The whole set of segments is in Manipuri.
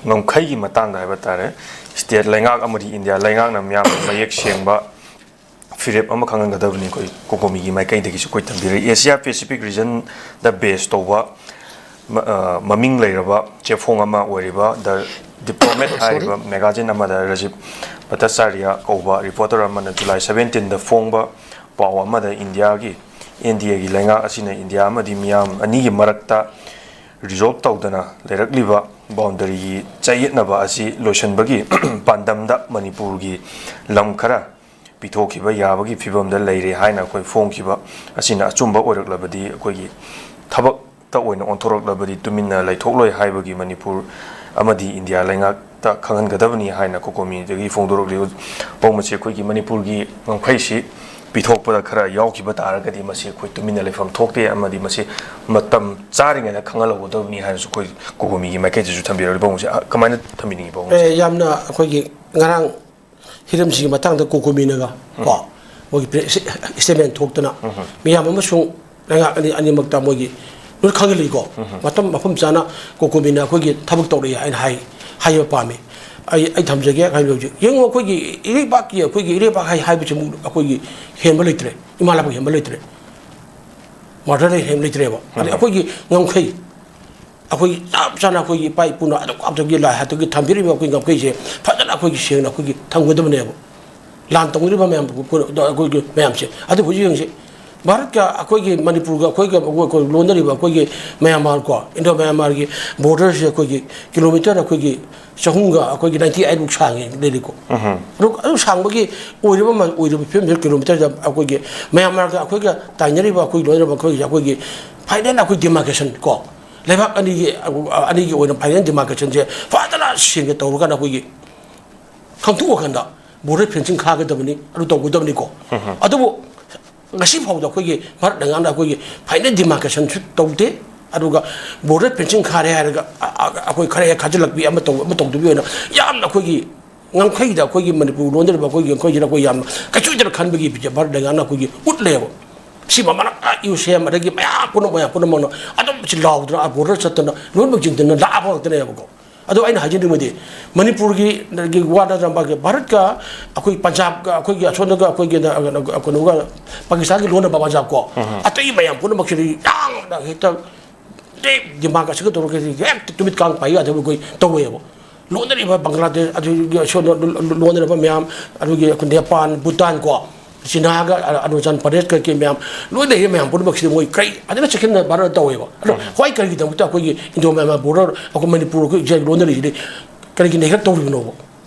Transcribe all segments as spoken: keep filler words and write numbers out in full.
ꯉꯝꯈꯩꯒꯤ ꯃꯇꯥꯡꯗ ꯍꯥꯏꯕ ꯇꯥꯔꯦ, ꯁ꯭ꯇꯦꯠ ꯂꯩꯉꯥꯛ ꯑꯃꯗꯤ ꯏꯟꯗꯤꯌꯥ ꯂꯩꯉꯥꯛꯅ ꯃꯤꯌꯥꯝꯗ ꯃꯌꯦꯛ ꯁꯦꯡꯕ ꯐꯤꯔꯦꯞ ꯑꯃ ꯈꯪꯍꯟꯒꯗꯕꯅꯤ꯫ ꯑꯩꯈꯣꯏ ꯀꯣꯀꯣꯃꯤꯒꯤ ꯃꯥꯏꯀꯩꯗꯒꯤꯁꯨ ꯑꯩꯈꯣꯏ ꯊꯝꯕꯤꯔꯛꯏ꯫ ꯑꯦꯁꯤꯌꯥ ꯄꯦꯁꯤꯐꯤꯛ ꯔꯤꯖꯟꯗ ꯕꯦꯁ ꯇꯧꯕ ꯃ-, ꯑ, ꯃꯃꯤꯡ ꯂꯩꯔꯕ ꯆꯦꯐꯣꯡ ꯑꯃ ꯑꯣꯏꯔꯤꯕ ꯗ ꯗꯤꯄ꯭ꯂꯣꯃꯦꯠ ꯍꯥꯏꯔꯤꯕ ꯃꯦꯒꯥꯖꯤꯟ ꯑꯃꯗ ꯔꯥꯖꯤꯕ ꯚꯠꯇꯆꯥꯔꯌ ꯀꯧꯕ ꯔꯤꯄꯣꯔꯇꯔ ꯑꯃꯅ ꯖꯨꯂꯥꯏ ꯁꯕꯦꯟꯇꯤꯟꯗ ꯐꯣꯡꯕ ꯄꯥꯎ ꯑꯃꯗ ꯏꯟꯗꯤꯌꯥꯒꯤ, ꯑꯦꯟ ꯗꯤ ꯑꯦꯒꯤ ꯂꯩꯉꯥꯛ ꯑꯁꯤꯅ ꯏꯟꯗꯤꯌꯥ ꯑꯃꯗꯤ ꯃꯤꯌꯥꯝ ꯑꯅꯤꯒꯤ ꯃꯔꯛꯇ ꯔꯤꯖꯣꯜꯕ ꯇꯧꯗꯅ ꯂꯩꯔꯛꯂꯤꯕ ꯕꯥꯎꯟꯗꯔꯤꯒꯤ ꯆꯌꯦꯠꯅꯕ ꯑꯁꯤ ꯂꯣꯏꯁꯤꯟꯕꯒꯤ ꯄꯥꯟꯗꯝꯗ ꯃꯅꯤꯄꯨꯔꯒꯤ ꯂꯝ ꯈꯔ ꯄꯤꯊꯣꯛꯈꯤꯕ ꯌꯥꯕꯒꯤ ꯐꯤꯕꯝꯗ ꯂꯩꯔꯦ ꯍꯥꯏꯅ ꯑꯩꯈꯣꯏ ꯐꯣꯡꯈꯤꯕ ꯑꯁꯤꯅ ꯑꯆꯨꯝꯕ ꯑꯣꯏꯔꯛꯂꯕꯗꯤ ꯑꯩꯈꯣꯏꯒꯤ ꯊꯕꯛꯇ ꯑꯣꯏꯅ ꯑꯣꯟꯊꯣꯔꯛꯂꯕꯗꯤ ꯇꯨꯃꯤꯟꯅ ꯂꯩꯊꯣꯛꯂꯣꯏ ꯍꯥꯏꯕꯒꯤ ꯃꯅꯤꯄꯨꯔ ꯑꯃꯗꯤ ꯏꯟꯗꯤꯌꯥ ꯂꯩꯉꯥꯛꯇ ꯈꯪꯍꯟꯒꯗꯕꯅꯤ ꯍꯥꯏꯅ ꯀꯣꯀꯣꯃꯤꯗꯒꯤ ꯐꯣꯡꯗꯣꯔꯛꯂꯤ꯫ ꯄꯥꯎ ꯃꯁꯤ ꯑꯩꯈꯣꯏꯒꯤ ꯃꯅꯤꯄꯨꯔꯒꯤ ꯉꯝꯈꯩꯁꯤ ꯄꯤꯊꯣꯛꯄꯗ ꯈꯔ ꯌꯥꯎꯈꯤꯕ ꯇꯥꯔꯒꯗꯤ ꯃꯁꯤ ꯑꯩꯈꯣꯏ ꯇꯨꯃꯤꯟꯅ ꯂꯩꯐꯝ ꯊꯣꯛꯇꯦ ꯑꯃꯗꯤ ꯃꯁꯤ ꯃꯇꯝ ꯆꯥꯔꯤꯉꯩꯗ ꯈꯪꯍꯜꯍꯧꯒꯗꯕꯅꯤ ꯍꯥꯏꯅꯁꯨ ꯑꯩꯈꯣꯏ ꯀꯣꯀꯣꯃꯤꯒꯤ ꯃꯥꯏꯀꯩꯗꯁꯨ ꯊꯝꯕꯤꯔꯛꯂꯤ꯫ ꯄꯥꯎ ꯃꯁꯤ ꯀꯃꯥꯏꯅ ꯊꯝꯕꯤꯅꯤꯡꯉꯤ? ꯄꯥꯎ ꯃꯁꯤ ꯑꯦ, ꯌꯥꯝꯅ ꯑꯩꯈꯣꯏꯒꯤ ꯉꯔꯥꯡ ꯍꯤꯔꯝꯁꯤꯒꯤ ꯃꯇꯥꯡꯗ ꯀꯣꯀꯣꯃꯤꯅꯒ ꯀꯣ ꯃꯣꯏꯒꯤ ꯄ꯭ꯔꯦ-, ꯁꯤ-, ꯁ꯭ꯇꯦꯠꯃꯦꯟ ꯊꯣꯛꯇꯅ ꯃꯤꯌꯥꯝ ꯑꯃꯁꯨꯡ ꯂꯩꯉꯥꯛ ꯑꯅꯤ ꯑꯅꯤꯃꯛꯇ ꯃꯣꯏꯒꯤ ꯂꯣꯏ ꯈꯪꯍꯜꯂꯤꯀꯣ꯫ ꯃꯇꯝ ꯃꯐꯝ ꯆꯥꯅ ꯀꯣꯀꯣꯃꯤꯅ ꯑꯩꯈꯣꯏꯒꯤ ꯊꯕꯛ ꯇꯧꯔꯛꯏ ꯍꯥꯏꯅ ꯍꯥꯏ-, ꯍꯥꯏꯕ ꯄꯥꯝꯃꯤ꯫ ꯑꯩ, ꯑꯩ ꯊꯝꯖꯒꯦ ꯍꯥꯏꯕ ꯍꯧꯖꯤꯛ ꯌꯦꯡꯉꯨ, ꯑꯩꯈꯣꯏꯒꯤ ꯏꯔꯩꯕꯥꯛꯀꯤ, ꯑꯩꯈꯣꯏꯒꯤ ꯏꯔꯩꯕꯥꯛ ꯍꯥꯏ-, ꯍꯥꯏꯕꯁꯤꯃꯨꯛ ꯑꯩꯈꯣꯏꯒꯤ ꯍꯦꯟꯕ ꯂꯩꯇ꯭ꯔꯦ, ꯏꯃꯥ ꯂꯩꯕꯥꯛ ꯍꯦꯟꯕ ꯂꯩꯇ꯭ꯔꯦ꯫ ꯃꯣꯗꯦꯜꯗꯒꯤ ꯍꯦꯟꯅ ꯂꯩꯇ꯭ꯔꯦꯕ꯫ ꯑꯗꯩ ꯑꯩꯈꯣꯏꯒꯤ ꯉꯝꯈꯩ, ꯑꯩꯈꯣꯏ ꯆꯞ ꯆꯥꯅ ꯑꯩꯈꯣꯏꯒꯤ ꯏꯄꯥ ꯏꯄꯨꯅ ꯑꯗꯨꯛ ꯍꯥꯛꯇꯛꯀꯤ ꯂꯥꯏ ꯍꯥꯛꯇꯛꯀꯤ ꯊꯝꯕꯤꯔꯤꯕ ꯑꯩꯈꯣꯏ ꯉꯝꯈꯩꯁꯦ ꯐꯖꯅ ꯑꯩꯈꯣꯏꯒꯤ ꯁꯦꯡꯅ ꯑꯩꯈꯣꯏꯒꯤ ꯊꯝꯒꯗꯕꯅꯦꯕ꯫ ꯂꯥꯟ ꯇꯧꯅꯔꯤꯕ ꯃꯌꯥꯝ, ꯑꯩꯈꯣꯏꯒꯤ ꯃꯌꯥꯝꯁꯦ꯫ ꯑꯗꯨ ꯍꯧꯖꯤꯛ ꯌꯦꯡꯁꯤ, ꯚꯥꯔꯠꯀ ꯑꯩꯈꯣꯏꯒꯤ ꯃꯅꯤꯄꯨꯔꯒ ꯑꯩꯈꯣꯏꯒ, ꯑꯩꯈꯣꯏ ꯂꯣꯟꯅꯔꯤꯕ ꯑꯩꯈꯣꯏꯒꯤ ꯃꯌꯥꯟꯃꯥꯔ ꯀꯣ, ꯏꯟꯗꯣ ꯃꯌꯥꯟꯃꯥꯔꯒꯤ ꯕꯣꯔꯗꯔꯁꯦ ꯑꯩꯈꯣꯏꯒꯤ ꯀꯤꯂꯣꯃꯤꯇꯔ ꯑꯩꯈꯣꯏꯒꯤ ꯆꯍꯨꯝꯒ ꯑꯩꯈꯣꯏꯒꯤ ꯅꯥꯏꯟꯇꯤ ꯑꯩꯠꯃꯨꯛ ꯁꯥꯡꯉꯦ ꯂꯩꯔꯤꯀꯣ꯫ ꯑꯗꯨ, ꯑꯗꯨ ꯁꯥꯡꯕꯒꯤ ꯑꯣꯏꯔꯤꯕ ꯃ-, ꯑꯣꯏꯔꯤꯕ ꯐꯤꯕꯝꯁꯤꯗ ꯀꯤꯂꯣꯃꯤꯇꯔꯗ ꯑꯩꯈꯣꯏꯒꯤ ꯃꯌꯥꯟꯃꯥꯔꯒ ꯑꯩꯈꯣꯏꯒ ꯇꯥꯏꯅꯔꯤꯕ ꯑꯩꯈꯣꯏ ꯂꯣꯏꯅꯔꯤꯕ ꯑꯩꯈꯣꯏꯒꯤ, ꯑꯩꯈꯣꯏꯒꯤ ꯐꯥꯏꯅꯦꯜ ꯑꯩꯈꯣꯏ ꯗꯤꯃꯥꯔꯀꯦꯁꯟ ꯀꯣ, ꯂꯩꯕꯥꯛ ꯑꯅꯤꯒꯤ, ꯑꯅꯤꯒꯤ ꯑꯣꯏꯅ ꯐꯥꯏꯅꯦꯜ ꯗꯤꯃꯥꯔꯀꯦꯁꯟꯁꯦ ꯐꯖꯅ ꯁꯦꯡꯅ ꯇꯧꯔꯀꯥꯟꯗ ꯑꯩꯈꯣꯏꯒꯤ ꯈꯪꯗꯣꯛꯑꯀꯥꯟꯗ ꯕꯣꯔꯗꯔ ꯐꯦꯟꯁꯤꯡ ꯈꯥꯒꯗꯕꯅꯤ, ꯑꯗꯨ ꯇꯧꯒꯗꯕꯅꯤꯀꯣ꯫ ꯑꯗꯨꯕꯨ ꯉꯁꯤ ꯐꯥꯎꯗ ꯑꯩꯈꯣꯏꯒꯤ ꯚꯥꯔꯠ ꯂꯩꯉꯥꯛꯅ ꯑꯩꯈꯣꯏꯒꯤ ꯐꯥꯏꯅꯦꯜ ꯗꯤꯃꯥꯔꯀꯦꯁꯟꯁꯨ ꯇꯧꯗꯦ꯫ ꯑꯗꯨꯒ ꯕꯣꯔꯗꯔ ꯐꯦꯟꯁꯤꯡ ꯈꯥꯔꯦ ꯍꯥꯏꯔꯒ ꯑ-, ꯑ-, ꯑꯩꯈꯣꯏ ꯈꯔ ꯍꯦꯛ ꯈꯥꯖꯤꯜꯂꯛꯄꯤ ꯑꯃ ꯇꯧ-, ꯑꯃ ꯇꯧꯗꯕꯤ ꯑꯣꯏꯅ ꯌꯥꯝꯅ ꯑꯩꯈꯣꯏꯒꯤ ꯉꯝꯈꯩꯗ ꯑꯩꯈꯣꯏꯒꯤ ꯃꯅꯤꯄꯨꯔ ꯂꯣꯟꯗ ꯂꯩꯕ ꯑꯩꯈꯣꯏꯒꯤ ꯉꯝꯈꯩꯁꯤꯗ ꯑꯩꯈꯣꯏ ꯌꯥꯝꯅ ꯀꯩꯁꯨ ꯂꯩꯇꯅ ꯈꯟꯕꯒꯤ ꯚꯥꯔꯠ ꯂꯩꯉꯥꯛꯅ ꯑꯩꯈꯣꯏꯒꯤ ꯎꯠꯂꯦꯕ꯫ ꯁꯤ ꯃꯃꯥꯅ ꯑꯥ ꯌꯨ ꯁꯤ ꯑꯦꯝ ꯑꯗꯒꯤ ꯃꯌꯥꯝ ꯄꯨꯝꯅꯃꯛ, ꯃꯌꯥꯝ ꯄꯨꯝꯅꯃꯛꯅ ꯑꯗꯨꯝ ꯁꯤ ꯂꯥꯎꯗꯅ ꯑꯥ ꯕꯣꯔꯗꯔ ꯆꯠꯇꯅ ꯂꯣꯏꯅꯃꯛ ꯌꯦꯡꯗꯅ ꯂꯥꯛꯑꯕ ꯉꯥꯛꯇꯅꯦꯕꯀꯣ꯫ ꯑꯗꯣ ꯑꯩꯅ ꯍꯥꯏꯖꯅꯤꯡꯕꯗꯤ, ꯃꯅꯤꯄꯨꯔꯒꯤ ꯒꯤ ꯋꯥ ꯅꯠꯇ꯭ꯔ ꯃꯥꯒꯤ ꯚꯥꯔꯠꯀ ꯑꯩꯈꯣꯏ ꯄꯟꯖꯥꯕꯀ, ꯑꯩꯈꯣꯏꯒꯤ ꯑꯁꯣꯝꯗꯒ ꯑꯩꯈꯣꯏꯒꯤ ꯀꯩꯅꯣꯒ ꯄꯥꯀꯤꯁꯇꯥꯟꯒꯤ ꯂꯣꯟꯅꯕ ꯄꯟꯖꯥꯕ ꯀꯣ, ꯑꯇꯩ ꯃꯌꯥꯝ ꯄꯨꯝꯅꯃꯛꯁꯤꯗꯤ ꯌꯥꯝꯅ ꯍꯦꯛꯇ ꯗꯤꯃꯥꯟ ꯑꯁꯤꯒ ꯇꯧꯔꯒꯗꯤ ꯍꯦꯛꯇ ꯇꯨꯃꯤꯠ ꯀꯥꯡ ꯄꯥꯏ ꯌꯥꯗꯕ ꯑꯩꯈꯣꯏ ꯇꯧꯋꯦꯕ꯫ ꯂꯣꯟꯅꯔꯤꯕ ꯕꯪꯒ꯭ꯂꯥꯗꯦꯁ, ꯑꯗꯨꯒꯤ ꯑꯁꯣꯝꯗ ꯂꯣꯟꯅꯔꯤꯕ ꯃꯌꯥꯝ, ꯑꯗꯨꯒꯤ ꯑꯩꯈꯣꯏ ꯅꯦꯄꯥꯜ, ꯚꯨꯇꯥꯟ ꯀꯣ, ꯆꯤꯅꯥꯒ ꯑꯔꯨꯅꯥꯆꯜ ꯄ꯭ꯔꯗꯦꯁ ꯀꯩꯀꯩ ꯃꯌꯥꯝ ꯂꯣꯏ ꯂꯩꯔꯤꯕ ꯃꯌꯥꯝ ꯄꯨꯝꯅꯃꯛꯁꯤꯗ ꯃꯣꯏ ꯀꯔꯤ ꯐꯖꯅ ꯆꯦꯛꯁꯤꯟꯅ ꯚꯥꯔꯠꯅ ꯇꯧꯋꯦꯕ꯫ ꯑꯗꯣ ꯍꯣꯏ, ꯀꯔꯤꯒꯤꯗꯃꯛꯇ ꯑꯩꯈꯣꯏꯒꯤ ꯏꯟꯗꯣ ꯃꯌꯥꯟꯃꯥꯔ ꯕꯣꯔꯗꯔ, ꯑꯩꯈꯣꯏ ꯃꯅꯤꯄꯨꯔ ꯑꯩꯈꯣꯏ ꯏꯆꯦ ꯂꯣꯟꯅꯔꯤꯁꯤꯗꯤ ꯀꯔꯤꯒꯤ ꯅꯩꯔꯛ ꯇꯧꯔꯤꯕꯅꯣꯕ?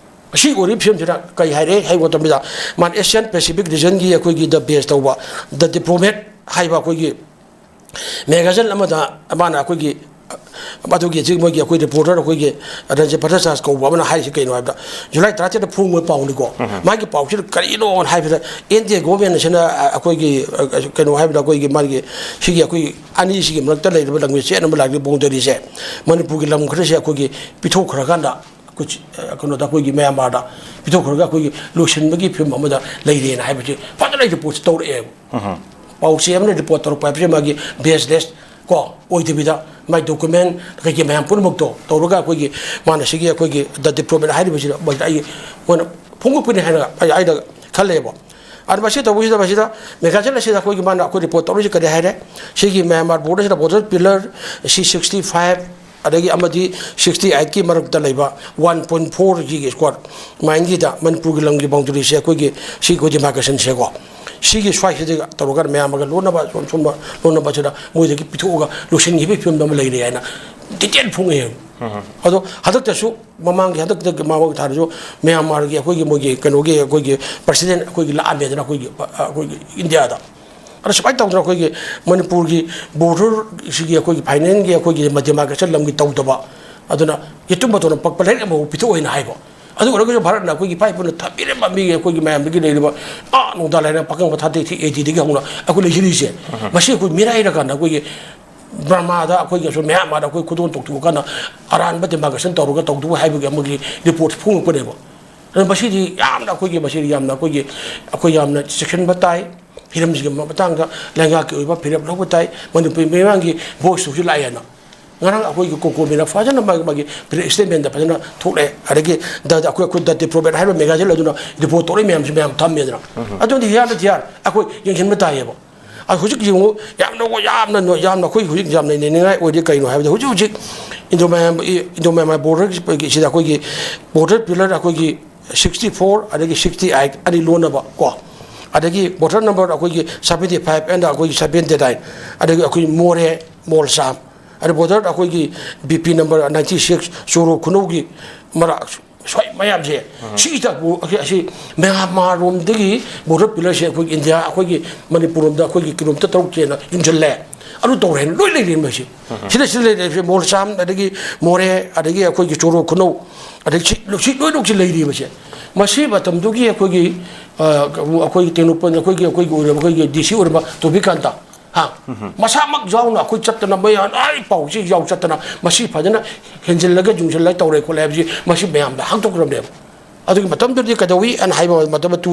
ꯑꯁꯤ ꯑꯣꯏꯔꯤꯕ ꯐꯤꯕꯝꯁꯤꯗ ꯀꯔꯤ ꯍꯥꯏꯔꯦ ꯍꯥꯏꯕ ꯃꯇꯝꯗ, ꯃꯥꯅ ꯑꯦꯁꯤꯌꯥꯟ ꯄꯦꯁꯤꯐꯤꯛ ꯔꯤꯖꯟꯒꯤ ꯑꯩꯈꯣꯏꯒꯤ ꯗ ꯕꯦꯁ ꯇꯧꯕ ꯗ ꯗꯤꯄ꯭ꯂꯣꯃꯦꯠ ꯍꯥꯏꯕ ꯑꯩꯈꯣꯏꯒꯤ ꯃꯦꯒꯥꯖꯤꯟ ꯑꯃꯗ ꯃꯥꯅ ꯑꯩꯈꯣꯏꯒꯤ, ꯑꯗꯨꯒꯤ ꯍꯧꯖꯤꯛ ꯃꯣꯏꯒꯤ ꯑꯩꯈꯣꯏ ꯔꯤꯄꯣꯔꯇꯔ ꯑꯩꯈꯣꯏꯒꯤ ꯔꯟꯖꯤꯠ ꯚꯠꯇꯥꯆꯥꯔꯖ ꯀꯧꯕ ꯑꯃꯅ ꯍꯥꯏꯔꯤꯁꯤ ꯀꯩꯅꯣ ꯍꯥꯏꯕꯗ, ꯖꯨꯂꯥꯏ ꯇꯔꯥꯇꯔꯦꯠꯇ ꯐꯣꯡꯕ ꯄꯥꯎꯅꯤꯀꯣ꯫ ꯃꯥꯒꯤ ꯄꯥꯎꯁꯤꯗ ꯀꯔꯤꯅꯣ ꯍꯥꯏꯕꯗ, ꯏꯟꯗꯤꯌꯥ ꯒꯣꯔꯃꯦꯟ ꯑꯁꯤꯅ ꯑꯩꯈꯣꯏꯒꯤ ꯀꯩꯅꯣ ꯍꯥꯏꯕꯗ, ꯑꯩꯈꯣꯏꯒꯤ ꯃꯥꯒꯤ ꯁꯤꯒꯤ ꯑꯩꯈꯣꯏ ꯑꯅꯤꯁꯤꯒꯤ ꯃꯔꯛꯇ ꯂꯩꯔꯤꯕ ꯂꯥꯟꯃꯤ ꯆꯦꯟꯅꯕ ꯂꯥꯛꯂꯤꯕ ꯕꯥꯎꯟꯗꯔꯤꯁꯦ ꯃꯅꯤꯄꯨꯔꯒꯤ ꯂꯝ ꯈꯔꯁꯦ ꯑꯩꯈꯣꯏꯒꯤ ꯄꯤꯊꯣꯛꯈ꯭ꯔꯀꯥꯟꯗ, ꯑꯩꯈꯣꯏ ꯀꯩꯅꯣꯗ, ꯑꯩꯈꯣꯏꯒꯤ ꯃ꯭ꯌꯥꯟꯃꯥꯔꯗ ꯄꯤꯊꯣꯛꯈ꯭ꯔꯒ ꯑꯩꯈꯣꯏꯒꯤ ꯂꯣꯏꯁꯤꯟꯕꯒꯤ ꯐꯤꯕꯝ ꯑꯃꯗ ꯂꯩꯔꯦꯅ ꯍꯥꯏꯕꯁꯤ ꯐꯖꯅ ꯔꯤꯄꯣꯔꯠꯁꯤ ꯇꯧꯔꯛꯑꯦꯕ꯫ ꯄꯥꯎꯆꯦ ꯑꯃꯅ ꯔꯤꯄꯣꯔꯠ ꯇꯧꯔꯛꯄ ꯍꯥꯏꯕꯁꯤ ꯃꯥꯒꯤ ꯕꯦꯁꯂꯦꯁ ꯀꯣ ꯑꯣꯏꯗꯕꯤꯗ, ꯃꯥꯒꯤ ꯗꯣꯀꯨꯃꯦꯟ ꯀꯩꯀꯩ ꯃꯌꯥꯝ ꯄꯨꯝꯅꯃꯛꯇꯣ ꯇꯧꯔꯒ ꯑꯩꯈꯣꯏꯒꯤ ꯃꯥꯅ ꯁꯤꯒꯤ ꯑꯩꯈꯣꯏꯒꯤ ꯗ ꯗꯤꯄ꯭ꯂꯣꯃꯦꯠ ꯍꯥꯏꯔꯤꯕꯁꯤꯗ ꯃꯣꯏꯗ ꯑꯩ ꯃꯣꯏꯅ ꯐꯣꯡꯗꯣꯛꯄꯅꯤ ꯍꯥꯏꯅ ꯑꯩ, ꯑꯩꯅ ꯈꯜꯂꯦꯕ꯫ ꯑꯗꯨ ꯃꯁꯤ ꯇꯧꯕꯁꯤꯗ, ꯃꯁꯤꯗ ꯃꯦꯒꯥꯖꯤꯟ ꯑꯁꯤꯗ ꯑꯩꯈꯣꯏꯒꯤ ꯃꯥꯅ ꯑꯩꯈꯣꯏ ꯔꯤꯄꯣꯔꯠ ꯇꯧꯔꯤꯁꯤ ꯀꯔꯤ ꯍꯥꯏꯔꯦ? ꯁꯤꯒꯤ ꯃ꯭ꯌꯥꯟꯃꯥꯔ ꯕꯣꯔꯗꯔꯁꯤꯗ ꯕꯣꯔꯗꯔ ꯄꯤꯂꯔ ꯁꯤ ꯁꯤꯛꯁꯇꯤ ꯐꯥꯏꯚ ꯑꯗꯒꯤ ꯑꯃꯗꯤ ꯁꯤꯛꯁꯇꯤ ꯑꯩꯠꯀꯤ ꯃꯔꯛꯇ ꯂꯩꯕ ꯋꯥꯟ ꯄꯣꯏꯟ ꯐꯣꯔꯒꯤ ꯁ꯭ꯀ꯭ꯋꯥꯔ ꯃꯥꯏꯜꯒꯤꯗ ꯃꯅꯤꯄꯨꯔꯒꯤ ꯂꯝꯒꯤ ꯕꯥꯎꯟꯗꯔꯤꯁꯦ ꯑꯩꯈꯣꯏꯒꯤ ꯁꯤ ꯑꯩꯈꯣꯏ ꯗꯤꯃꯥꯔꯀꯦꯁꯟꯁꯦꯀꯣ, ꯁꯤꯒꯤ ꯁ꯭ꯋꯥꯏꯁꯤꯗ ꯇꯧꯔꯒ ꯃꯌꯥꯝ ꯑꯃꯒ ꯂꯣꯟꯅꯕ ꯁꯨꯝ ꯁꯨꯝꯕ ꯂꯣꯟꯅꯕꯁꯤꯗ ꯃꯣꯏꯗꯒꯤ ꯄꯤꯊꯣꯛꯑꯒ ꯂꯣꯏꯁꯤꯟꯈꯤꯕꯒꯤ ꯐꯤꯕꯝꯗ ꯑꯃ ꯂꯩꯔꯦ ꯍꯥꯏꯅ ꯗꯤꯇꯦꯜ ꯐꯣꯡꯉꯛꯑꯦ꯫ ꯑꯗꯣ ꯍꯟꯗꯛꯇꯁꯨ, ꯃꯃꯥꯡꯒꯤ ꯍꯟꯗꯛꯇ ꯃꯃꯥꯡ ꯊꯥꯗꯁꯨ ꯃ꯭ꯌꯥꯟꯃꯥꯔꯒꯤ ꯑꯩꯈꯣꯏꯒꯤ ꯃꯣꯏꯒꯤ ꯀꯩꯅꯣꯒꯤ ꯑꯩꯈꯣꯏꯒꯤ ꯄ꯭ꯔꯁꯤꯗꯦꯟ ꯑꯩꯈꯣꯏꯒꯤ ꯂꯥꯛꯑꯝꯃꯦꯗꯅ ꯑꯩꯈꯣꯏꯒꯤ, ꯑꯩꯈꯣꯏꯒꯤ ꯏꯟꯗꯤꯌꯥꯗ꯫ ꯑꯗꯣ ꯁꯨꯃꯥꯏꯅ ꯇꯧꯗꯅ ꯑꯩꯈꯣꯏꯒꯤ ꯃꯅꯤꯄꯨꯔꯒꯤ ꯕꯣꯔꯗꯔꯁꯤꯒꯤ ꯑꯩꯈꯣꯏꯒꯤ ꯐꯥꯏꯅꯦꯜꯒꯤ ꯑꯩꯈꯣꯏꯒꯤ ꯃ-, ꯗꯤꯃꯥꯔꯀꯦꯁꯟ ꯂꯝꯒꯤ ꯇꯧꯗꯕ, ꯑꯗꯨꯅ ꯌꯦꯇꯨꯝ ꯃꯇꯣꯟꯅ ꯄꯛꯄ ꯂꯥꯏꯔꯤꯛ ꯑꯃꯐꯥꯎ ꯄꯤꯊꯣꯛꯑꯣꯏꯅ ꯍꯥꯏꯕ꯫ ꯑꯗꯨ ꯑꯣꯏꯔꯒꯁꯨ ꯚꯥꯔꯠꯅ ꯑꯩꯈꯣꯏꯒꯤ ꯏꯄꯥ ꯏꯄꯨꯅ ꯊꯝꯕꯤꯔꯝꯕ ꯃꯤꯒꯤ ꯑꯩꯈꯣꯏꯒꯤ ꯃꯌꯥꯝꯗꯒꯤ ꯂꯩꯔꯤꯕ ꯑꯥ ꯅꯣꯡꯗꯥ ꯂꯥꯏꯔꯦꯟ ꯄꯥꯈꯪ ꯃꯊꯥ ꯇꯩꯊꯤ ꯑꯦ ꯗꯤꯗꯒꯤ ꯍꯧꯅ ꯑꯩꯈꯣꯏ ꯂꯩꯖꯔꯤꯁꯦ, ꯃꯁꯤ ꯑꯩꯈꯣꯏ ꯃꯤꯔꯥꯏꯔꯀꯥꯟꯗ ꯑꯩꯈꯣꯏꯒꯤ ꯕꯔꯃꯥꯗ ꯑꯩꯈꯣꯏꯒꯤ ꯑꯁꯣꯝ ꯃ꯭ꯌꯥꯟꯃꯥꯔꯗ ꯑꯩꯈꯣꯏ ꯈꯨꯗꯣꯜ ꯇꯧꯊꯣꯛꯑꯀꯥꯟꯗ ꯑꯔꯥꯟꯕ ꯗꯤꯃꯥꯔꯀꯦꯁꯟ ꯇꯧꯔꯒ ꯇꯧꯗꯧꯕ ꯍꯥꯏꯕꯒꯤ ꯑꯃꯒꯤ ꯔꯤꯄꯣꯔꯠ ꯐꯣꯡꯉꯛꯄꯅꯦꯕ꯫ ꯑꯗꯨꯅ ꯃꯁꯤꯗꯤ ꯌꯥꯝꯅ ꯑꯩꯈꯣꯏꯒꯤ, ꯃꯁꯤꯗꯤ ꯌꯥꯝꯅ ꯑꯩꯈꯣꯏꯒꯤ, ꯑꯩꯈꯣꯏ ꯌꯥꯝꯅ ꯆꯦꯛꯁꯤꯟꯕ ꯇꯥꯏ꯫ ꯍꯤꯔꯝꯁꯤꯒꯤ ꯃꯇꯥꯡꯗ ꯂꯩꯉꯥꯛꯀꯤ ꯑꯣꯏꯕ ꯐꯤꯔꯦꯞ ꯂꯧꯕ ꯇꯥꯏ꯫ ꯃꯅꯤꯄꯨꯔꯤ ꯃꯤꯃꯥꯡꯒꯤ ꯚꯣꯏꯁꯇꯨꯁꯨ ꯂꯥꯛꯑꯦꯅ꯫ ꯉꯔꯥꯡ ꯑꯩꯈꯣꯏꯒꯤ ꯀꯣꯀꯣꯃꯤꯅ ꯐꯖꯅ ꯃꯥꯒꯤ ꯃꯥꯒꯤ ꯄ꯭ꯔꯦꯁ ꯁ꯭ꯇꯦꯠꯃꯦꯟꯗ ꯐꯖꯅ ꯊꯣꯛꯂꯛꯑꯦ꯫ ꯑꯗꯒꯤ ꯗ ꯑꯩꯈꯣꯏ ꯑꯩꯈꯣꯏ ꯗ ꯗꯤꯄ꯭ꯂꯣꯃꯦꯠ ꯍꯥꯏꯔꯤꯕ ꯃꯦꯒꯥꯖꯤꯟ ꯑꯗꯨꯅ ꯔꯤꯄꯣꯔꯠ ꯇꯧꯔꯛꯏ ꯃꯌꯥꯝꯁꯤ ꯃꯌꯥꯝ ꯊꯝꯃꯦꯗꯅ꯫ ꯑꯗꯨꯗꯤ ꯌꯥꯔꯗꯤ ꯌꯥꯔꯦ, ꯑꯩꯈꯣꯏ ꯌꯦꯡꯁꯤꯟꯕ ꯇꯥꯏꯌꯦꯕ꯫ ꯑꯗꯨ ꯍꯧꯖꯤꯛ ꯌꯦꯡꯉꯨ, ꯌꯥꯝꯅ ꯌꯥꯝꯅ ꯌꯥꯝꯅ ꯑꯩꯈꯣꯏ ꯍꯧꯖꯤꯛ ꯌꯥꯝꯅ ꯅꯩꯅꯅꯤꯡꯉꯥꯏ ꯑꯣꯏꯔꯤ꯫ ꯀꯩꯅꯣ ꯍꯥꯏꯕꯗ ꯍꯧꯖꯤꯛ ꯍꯧꯖꯤꯛ ꯏꯟꯗꯣ ꯃꯌꯥꯝ ꯏꯟꯗꯣ ꯃꯌꯥꯃꯥꯔ ꯕꯣꯔꯗꯔꯒꯤꯁꯤꯗ ꯑꯩꯈꯣꯏꯒꯤ ꯕꯣꯔꯗꯔ ꯄꯤꯂꯔ ꯑꯩꯈꯣꯏꯒꯤ ꯁꯤꯛꯁꯇꯤ ꯐꯣꯔ ꯑꯗꯒꯤ ꯁꯤꯛꯁꯇꯤ ꯑꯩꯠ ꯑꯅꯤ ꯂꯣꯟꯅꯕ ꯀꯣ, ꯑꯗꯒꯤ ꯕꯣꯔꯗꯔ ꯅꯝꯕꯔ ꯑꯩꯈꯣꯏꯒꯤ ꯁꯕꯦꯟꯇꯤ ꯐꯥꯏꯚ ꯑꯦꯟ ꯑꯩꯈꯣꯏꯒꯤ ꯁꯕꯦꯟꯇꯤ ꯅꯥꯏꯟ, ꯑꯗꯒꯤ ꯑꯩꯈꯣꯏ ꯃꯣꯔꯦ, ꯃꯣꯜꯁꯥꯝ, ꯑꯗꯩ ꯕꯣꯔꯗꯔ ꯑꯩꯈꯣꯏꯒꯤ B P number ninety six ꯆꯨꯔꯨ ꯈꯨꯅꯧꯒꯤ ꯃꯔꯛ ꯁ꯭ꯋꯥꯏ ꯃꯌꯥꯝꯁꯦ, ꯁꯤꯗ ꯑꯁꯤ ꯃꯌꯥꯃꯥꯔꯔꯣꯝꯗꯒꯤ ꯕꯣꯔꯗꯔ ꯄꯤꯂꯔꯁꯦ ꯑꯩꯈꯣꯏꯒꯤ ꯏꯟꯗꯤꯌꯥ ꯑꯩꯈꯣꯏꯒꯤ ꯃꯅꯤꯄꯨꯔꯔꯣꯝꯗ ꯑꯩꯈꯣꯏꯒꯤ ꯀꯤꯂꯣꯃꯤꯇꯔ ꯇꯔꯨꯛ ꯍꯦꯟꯅ ꯌꯨꯡꯁꯤꯜꯂꯦ꯫ ꯑꯗꯨ ꯇꯧꯔꯦꯅ ꯂꯣꯏ ꯂꯩꯔꯦ ꯃꯁꯤ꯫ ꯁꯤꯗ ꯁꯤꯗ ꯂꯩꯔꯤꯁꯦ ꯃꯣꯜꯁꯥꯝ, ꯑꯗꯒꯤ ꯃꯣꯔꯦ, ꯑꯗꯒꯤ ꯑꯩꯈꯣꯏꯒꯤ ꯆꯨꯔꯨ ꯈꯨꯅꯧ, ꯑꯗꯒꯤ ꯁꯤ ꯁꯤ ꯂꯣꯏꯅꯃꯛꯁꯤ ꯂꯩꯔꯤꯕꯁꯦ꯫ ꯃꯁꯤ ꯃꯇꯝꯗꯨꯒꯤ ꯑꯩꯈꯣꯏꯒꯤ ꯑꯩꯈꯣꯏꯒꯤ ꯇꯦꯡꯅꯧꯄꯜ ꯑꯩꯈꯣꯏꯒꯤ ꯑꯩꯈꯣꯏꯒꯤ ꯑꯣꯏꯔꯕ ꯑꯩꯈꯣꯏꯒꯤ ꯗꯤ ꯁꯤ ꯑꯣꯏꯔꯕ ꯇꯣꯕꯤꯀꯥꯟꯇ ꯍꯥ? ꯃꯁꯥꯃꯛ ꯌꯥꯎꯅ ꯑꯩꯈꯣꯏ ꯆꯠꯇꯅ ꯃꯌꯥꯝ ꯑꯩ ꯄꯥꯎꯁꯤ ꯌꯥꯎ ꯆꯠꯇꯅ ꯃꯁꯤ ꯐꯖꯅ ꯍꯦꯟꯖꯤꯜꯂꯒ ꯌꯨꯡꯁꯤꯜꯂꯒ ꯇꯧꯔꯦ ꯈꯣꯠꯂꯦ ꯍꯥꯏꯕꯁꯤ ꯃꯁꯤ ꯃꯌꯥꯝꯗ ꯍꯥꯡꯗꯣꯛꯈ꯭ꯔꯕꯅꯦꯕ꯫ ꯑꯗꯨꯒꯤ ꯃꯇꯝꯗꯨꯗꯤ ꯀꯩꯗꯧꯏ ꯑꯅ ꯍꯥꯏꯕ ꯃꯇꯝꯗ ꯇꯨ